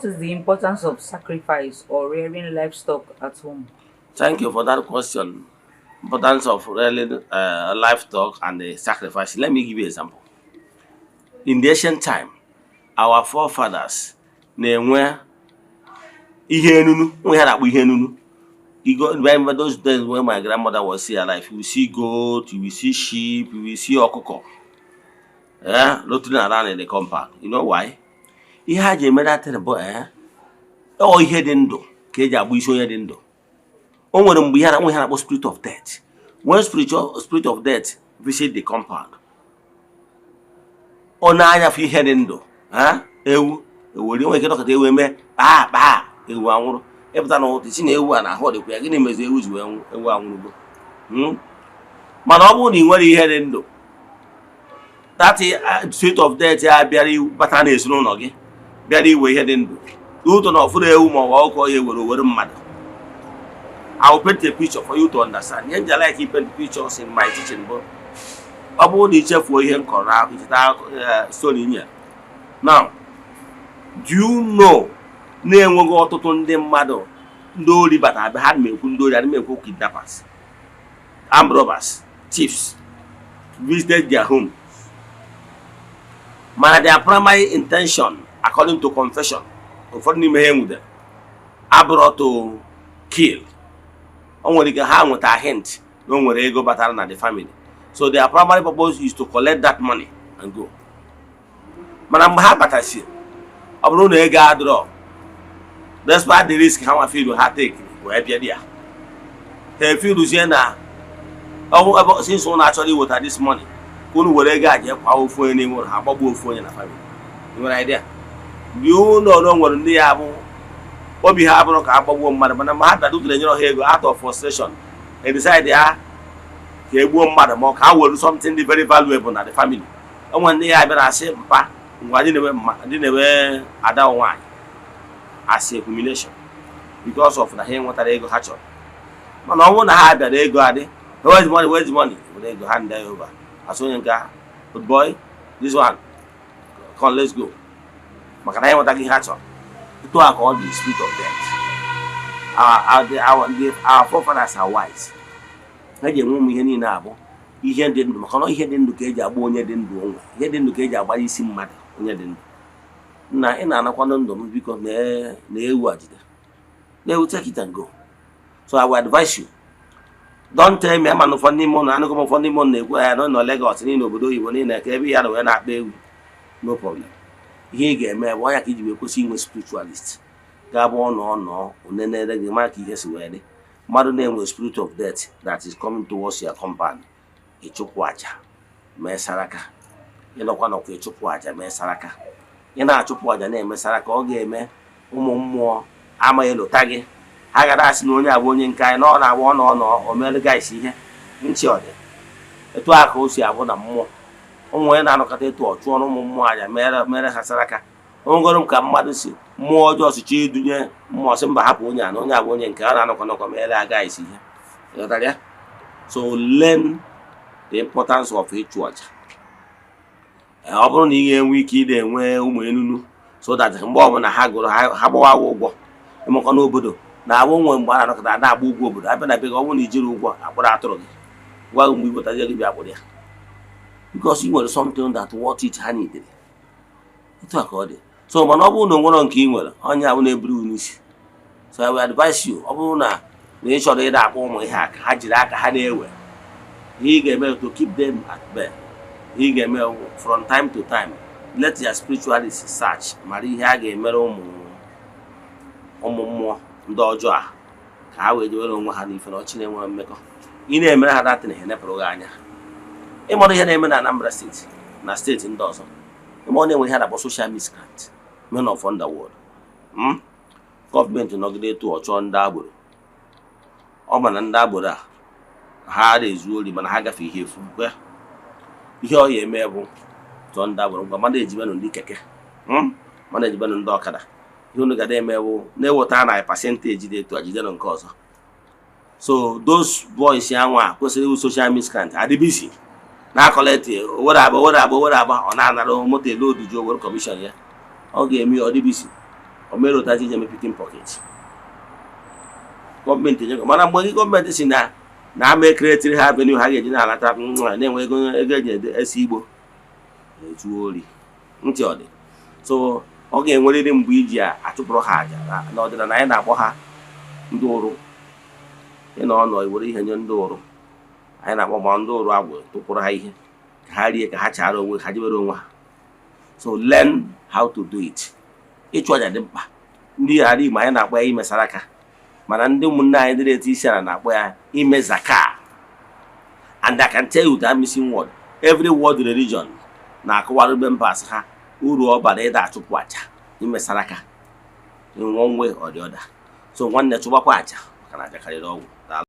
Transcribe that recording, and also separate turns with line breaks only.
What is the importance of sacrifice or rearing livestock at home?
Thank you for that question. Importance of rearing livestock and the sacrifice. Let me give you an example. In the ancient time, our forefathers na-enwe ihe enunu, nwe ha na-akpọ ihe enunu. You go remember those days when my grandmother was still alive, you will see goat, you will see sheep, you will see ọkụkọ, yeah, rotating around in the compound. You know why? Ihe ha ji eme that thing bụ ọ ihe dị ndụ ka eji agba isi onye dị ndụ. O nwere mgbe ihe na nwe ha na-akpọ spirit of death. When spiritual spirit of death visit the compound, ọ na-anyafe ihe dị ndụ ha ewu ewere nwere ike dọkọta ewu eme kpaa kpaa, ewu anwụrụ. Ịpụta na ụtụ si na ewu a na ahụ dịkwa ya, gịnị mezi ewu ji wee nwụ? Ewu anwụrụgo. Mana ọ bụrụ na ị nwere ihe dị ndụ, that spirit of death ya bịara bata n'ezinụlọ gị, bịara iwe ihe dị ndụ ụtụ na ọfụrụ ewu ma ọ bụ ọkụkọ, ya ewere owere mmadụ. I will paint a picture for you to understand. Ihe nji like paint pictures in my teaching bụ ọ bụrụ na ichefuo ihe m kọrọ n'akụkọ, icheta story nye. Now, do you know na-enweghị ọtụtụ ndị mmadụ ndị ori batara abịa ha na-ekwu ndị ori, adị m ekwu kidnappers, armed robbers, thieves visited their home, mana their primary intention, according to confession ụfọdụ n'ime ha enwudere, abụrụ to kill. O nwere ike ha nweta hint na o nwere ego batara na the family, so their primary purpose is to collect that money and go. Mana mgbe ha batasi, ọ bụrụ na ego adịrọ, despite the risk ha nwa feel ha take wee bịa dị ya, ha efiruzie na ọ ebe since ụnụ achọrọ iweta this money, ka unu were ego a jee kwa ofu onye n'ime ụlọ ha, gbagbuo ofu onye na family. Ị nwere idea? Dị ụlọ na o nwere ndị ya bụ obi ha abụrụ ka a gbagbuo mmadụ, mana mgbe ha bịara utere nyere ha ego, out of frustration they decide ya ka e gbuo mmadụ ma ọ ka ha were something dị very valuable na the family. O nwere ndị ya bịara asị mpa ngwa, ndị na-enwe mma, ndị na-enwe ada nwaanyị as a humiliation because of na ha enwetara ego ha chọrọ. Mana ọ bụrụ na ha bịara, ego adị, "Where's the money? Where's the money?" Were ego hand ya over, asị onye nke, "Good boy, this one, come, let's go," maka na ha enwetaghị ihe ha chọrọ. Etu a ka ọ dị spirit of death. Our forefathers are wise. Ha ji enwe ụmụ ihe niile abụ ihe dị ndụ, maka na ihe dị ndụ ka eji agba onye dị ndụ onwe, ihe dị ndụ ka eji agbara isi mmadụ onye dị ndụ. Nna, ị na-anakwanụ ndụ m, biko na ewu a, jide na ewu, take it and go. So I will advise you, don't tell me. Ama na ụfọdụ n'ime ụlọ anụgụ m, ụfọdụ n'ime ụlọ na-ekwu ya nọ nọ Lagos niile, obodo oyibo niile, ka ebe ya na wee na-akpa ewu. No problem. Ihe ị ga-eme bụ ọnya ka iji wee kwesị inwe spiritualist ga-abụ ọnọ ọnọ onenere gị, mara ka ihe si wee dị. Mmadụ na-enwe spirit of death that is coming towards your compound, ịchụpụ aja, mee saraka. Ịnọkwa nọkwa, ịchụpụ aja, mee saraka. Ị na-achụpụ aja, na-eme saraka, ọ ga-eme ụmụ mmụọ amaghị lụta gị. Ha gara asị na onye a bụ onye nke anyị na ọ na-agba ọ nọ nọ o mere guys ihe ntị. Ọ dị etu a ka o si abụ na mmụọ ụmụ onye na-anọkọta etu ọ chụọ ụmụ mmụọ aja, mere mere ha saraka. Onwegoro m ka mmadụ si mmụọ ọjọọ si chọọ idunye mmụọ, sị mba, hapụ onye a na onye a bụ onye nke a na-anọkọ nọkọ mere aga isi ihe. Ịghọtara ya? So learn the importance of ịchụ aja. Ọ bụrụ na ị ga-enwe ike ị na-enwe ụmụ enunu so that mgbe ọbụla ha gụrụ ha gbawa ụgwọ ịmakọ n'obodo na-abụ nwe mgbe a na-anọkọta na-agba ụgwọ obodo abịa na be gị, ọ bụrụ na ijiri ụgwọ akpụrụ atụrụ gị, gwa gị mgbe i wetazie gị bịa kpụrụ ya, because ị nwere something that worth it ha needed. Etu a ka ọ dị. So mana ọ bụrụ na o nwere nke ị nwere, onye ahụ na-eburu gị n'isi. So I will advise you, ọ bụrụ na ị chọrọ ịda akpọ ụmụ ihe a ka ha jiri aka ha na-ewe, ihe ị ga-eme to keep them at bay, ihe ị ga-eme bụ, from time to time, let your spiritualist search, mara ihe a ga-emere ụmụ mmụọ ndị ọjọọ a ka ha wee jewere onwe ha n'ife na ọchị na-enwe mmekọ. Ị na-emere ha datin, ha enepụrụ gị anya. Ịmara ihe na-eme na Anambra Steeti na steeti ndị ọzọ, ịma ọ na-enwe ihe a na-akpọ social miscreant, men of underworld. Gọọmenti nọgide etu ọ chọọ ndị agboro, ọ ma na ndị agboro a ha na-ezu ori, mana ha gafe ihe efu kwe. Ihe ọ ya eme bụ chọọ ndị agboro, ngwa, mmadụ ejibenụ ndị keke, mmadụ ejibenụ ndị ọkada, ihe unu ga na-eme bụ na-eweta na percentage dị etu a, jidenụ nke ọzọ. So those boys ya nwa kwesịrị iwu social miscreant adị busy na collect owere agba, owere agba, owere agba, ọ na-anara moto elu oduju, owere commission ya, ọ ga-eme ya ọ dị busy. O mere ụtaji iji eme picking pocket. Gọọmenti enyego, mana mgbe gị gọọmenti si na ama ekeretiri ha avenue ha ga-eji na-alata nwa na-enwe ego eji esi igbo ezu ori ntị ọ dị. So ọ ga-enwerịrị mgbe iji achụpụrụ ha àjà. N'ọdịnala anyị na-akpọ ha ndị ụrụ. Ịnọ ọnọ were ihe nye ndị ụrụ, anyị na-akpọ ma ndị ụrụ agwụ, tụpụrụ ha ihe ka ha rie, ka ha chara onwe ha, jebere onwe ha. So learn how to do it. Ịchụ àjà dị mkpa. Ndị ala Igbo, anyị na-akpọ ya ime saraka, mana ndị ụmụnne anyị ndị na-eti isi ala na-akpọ ya ime zaka. And I can tell you that missing word, every world religion na-akọwara members ha uru ọ bara ịda achụpụ àjà, ime saraka, in one way or the other. So nwanne, chụbakwa àjà, maka na àjà karịrị ọgwụ. Daalụ.